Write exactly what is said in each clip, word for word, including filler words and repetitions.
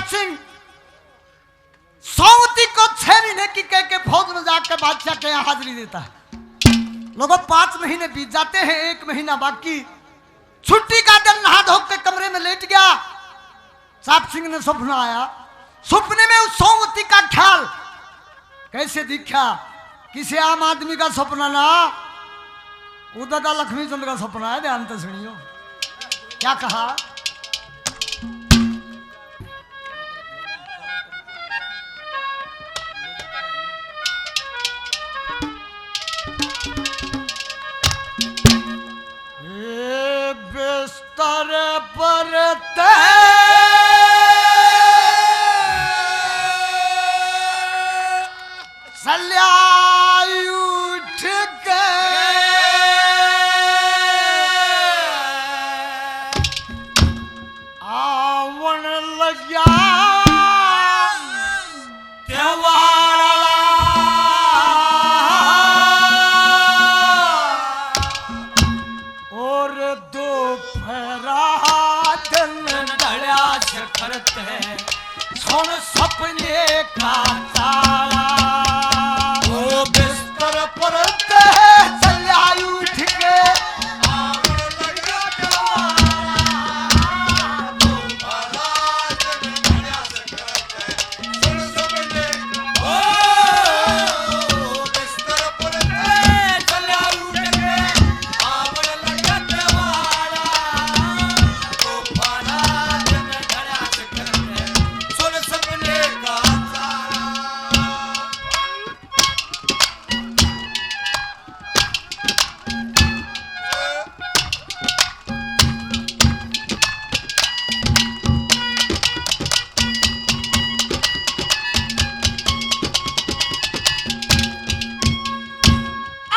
सिंह सोमवती को छह महीने की कह के फौज में जाकर बादशाह के यहाँ हाजिरी देता है। लोगों, पांच महीने बीत जाते हैं, एक महीना बाकी। छुट्टी का दिन नहा धो के कमरे में लेट गया। साहब सिंह ने सुपना आया। सुपने में उस सोमवती का ख्याल कैसे दिखा? किसी आम आदमी का सपना ना, उदय का लक्ष्मी चंद का सपना है। ध्यान से सुनियो, क्या कहा? ए बिस्तर पर ते सल्या उठ के आवण लग्या त्योहारा। और दोपहरा दिन ढळ्या से करते सुन सपने का तारा। ओ बिस्तर पर ते चल्या उठ के।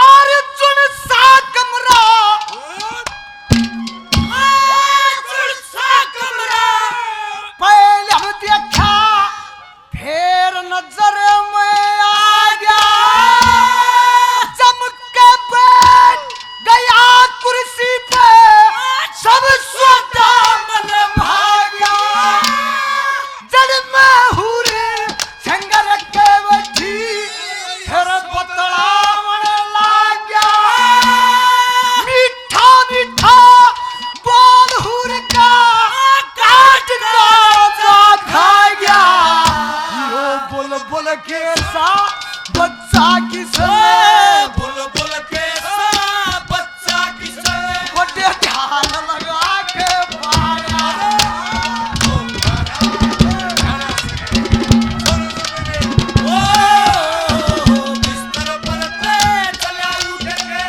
अर्जुन सा कमरा, अर्जुन सा कमरा, पहले हम देखा, फिर नजर में आ गया। जम के बैठ गया कुर्सी पे, सब सौदा मन भाग्या। जड़ में हूर संगर के बैठी, फिर बतलावण लाग्या। मीठा मीठा बोल हूर का, काट का जा खा गया। यो बुलबुल के सा बच्चा किसने, बुलबुल के सा बच्चा किसने, बड़े ध्यान लगा के पाया। ओ, बिस्तर पर ते चला उठ के,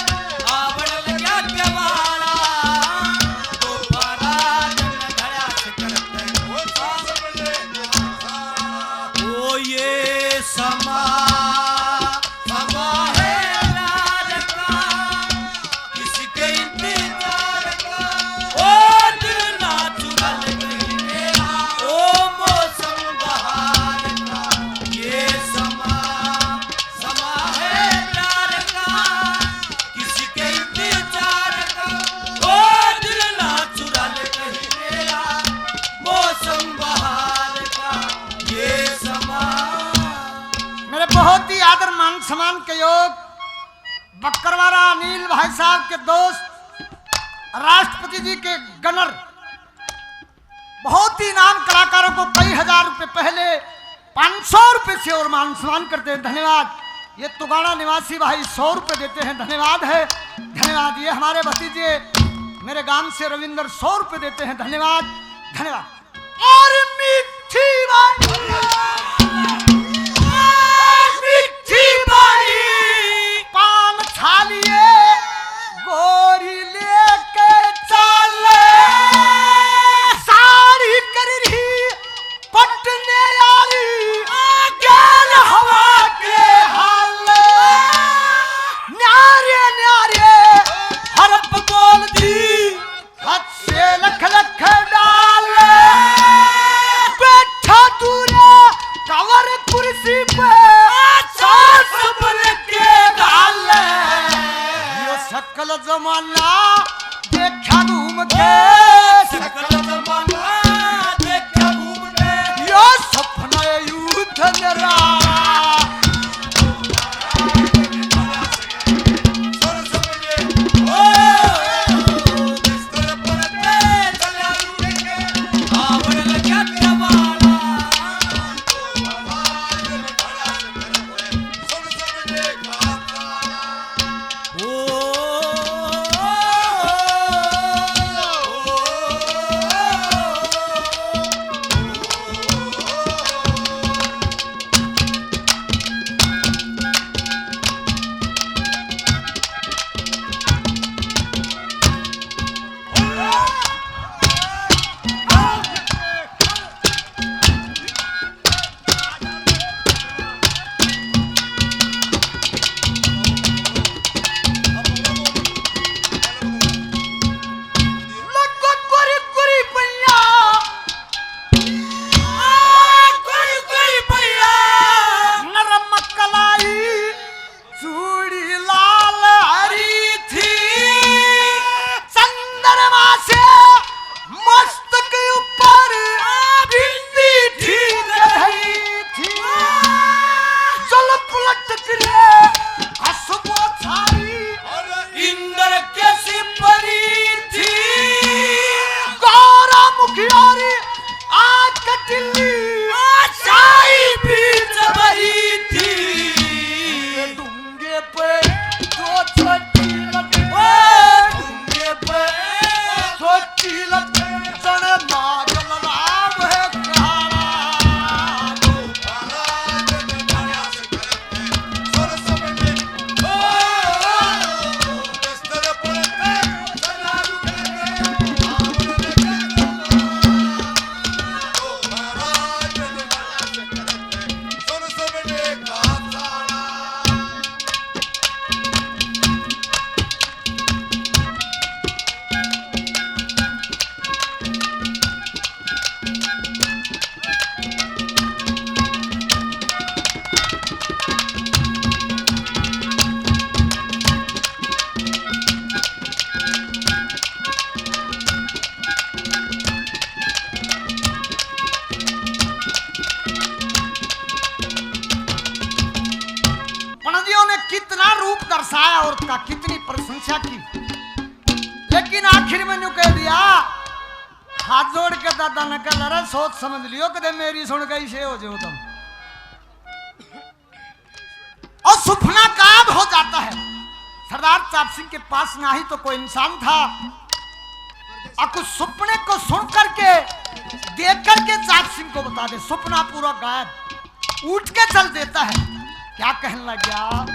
आवण लग्या केवाड़ा, दोबारा जन धड़ा से करते हो सास बने। ओ ये समा, समा है प्यार का, किसके इंतजार का, ओ दिल ना चुरा ले कहीं मेरा, ओ मौसम बहार का, ये समा, समा है प्यार का, किसके इंतजार का, ओ दिल ना चुरा ले कहीं मेरा, मौसम बहार का, ये समा। मेरे बहुत ही आदर मान सम्मान के योग बकरवारा अनिल भाई साहब के दोस्त, राष्ट्रपति जी के गनर, बहुत ही नाम कलाकारों को कई हजार रुपए पहले पाँच सौ रुपए से और मान सम्मान करते हैं। धन्यवाद। ये तुगाना निवासी भाई सौ रुपए देते हैं। धन्यवाद है, धन्यवाद। ये हमारे भतीजे मेरे गांव से रविंद्र सौ रुपए देते हैं। धन्यवाद, धन्यवाद। और मीठी बाई, मीठी बाई, पान छालिए गोरी लेके चाले, साड़ी कर रही पटने वाली, गेल हवा के हाल, न्यारे न्यारे हरप बोल दी। हद से लख लख डाल, बैठा दूर कवर कुर्सी पे, सास बन के डाल। यो सकल जमाना देखा घूम के, सकल जमाना देखा घूम के, यो नरम कलाई चूड़ी लाल हरी थी, चंद्रमा से मस्तक ऊपर बिंदी ठीक धरी थी। जुल्फ लटक रे खुशबू छाई, इंद्र कैसी परी थी। गौरा मुखियारी आँख टिल्ली, चाय पीत भरी थी। डूंगे पे दो छोटी लकड़ी, डूंगे पे छोटी लकड़ी, जन नागल राम है काला। पणजियों ने कितना रूप दर्शाया औरत का, कितनी प्रशंसा की, लेकिन आखिर में न्यू कह दिया, हाथ जोड़ के दादा ने कह, "अरे सोच समझ लियो, कदे मेरी सुन के इसे हो जाओ तुम।" और सुपना गायब हो जाता है। सरदार चाप सिंह के पास ना ही तो कोई इंसान था, और कुछ सुपने को सुन करके, देख करके चाप सिंह को बता दे, सुपना पूरा गायब। उठ के चल देता है। क्या कहने लग गया?